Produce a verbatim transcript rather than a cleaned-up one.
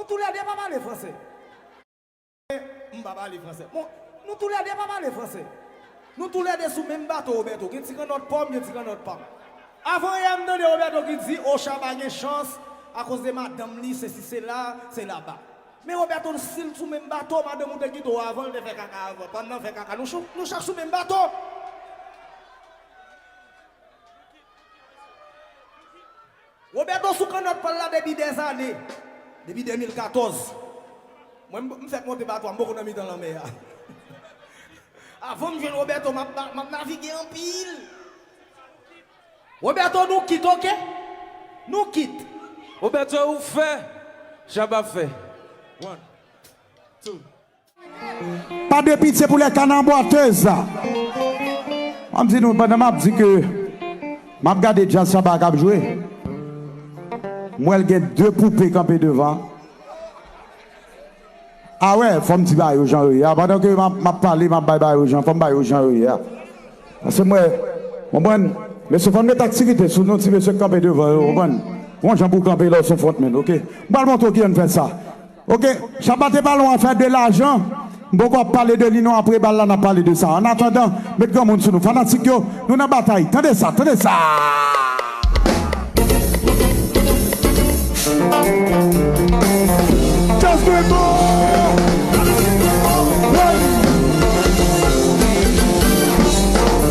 Toulède pa pale franse. M pa pale franse. Bon, nou toulède pa pale franse. Nou toulède sou menm bato, Roberto. Gen ti kannòt pa w, gen ti kannòt pa m. Avan yè, m tande Roberto ki di, o, Shabba gen chans akoz de madanm li, sesi, sela, se laba. Men Roberto, si l sou menm bato, madanm ou te kite w avan, l te fè kaka avan. Pandan l fè kaka, nou chou-, nou chak sou menm bato. Roberto sou kannòt pa l la depi dèzane, depi de mil katòz. Mwen, m, m fèk monte bato a, m poko nan mitan lanmè a. Avan m jwenn Roberto, m ap, m ap navige anpil. Roberto, nou kit, oke? Nou kit. Roberto, ou fè, Shabba fè. One, two. Pas de pitié pour les canards boiteuses. M ap di nou, pandan m ap di ke m ap gade djaz Shabba k ap jwe, m wè l gen de poupe kanpe devan. A wè, fò m di bagay yo jan yo ye a. Pandan ke m ap, m ap pale, m ap bay bagay yo jan, fò m bay yo jan yo ye a. Paske m wè, konprann, mesye, fò n met aktivite sou nou ti mesye k kanpe devan yo, konprann? Gon jan pou w kanpe lè w se yon frontman, oke? M pral montre w kijan n fè sa. Oke, Shabba te pale yon afè de lajan. M poko ap pale de li non, apre bal la n ap pale de sa. An atandan, met granmoun sou nou. Fanatik yo, nou nan batay. Tande sa, tande sa. Just do it, boy.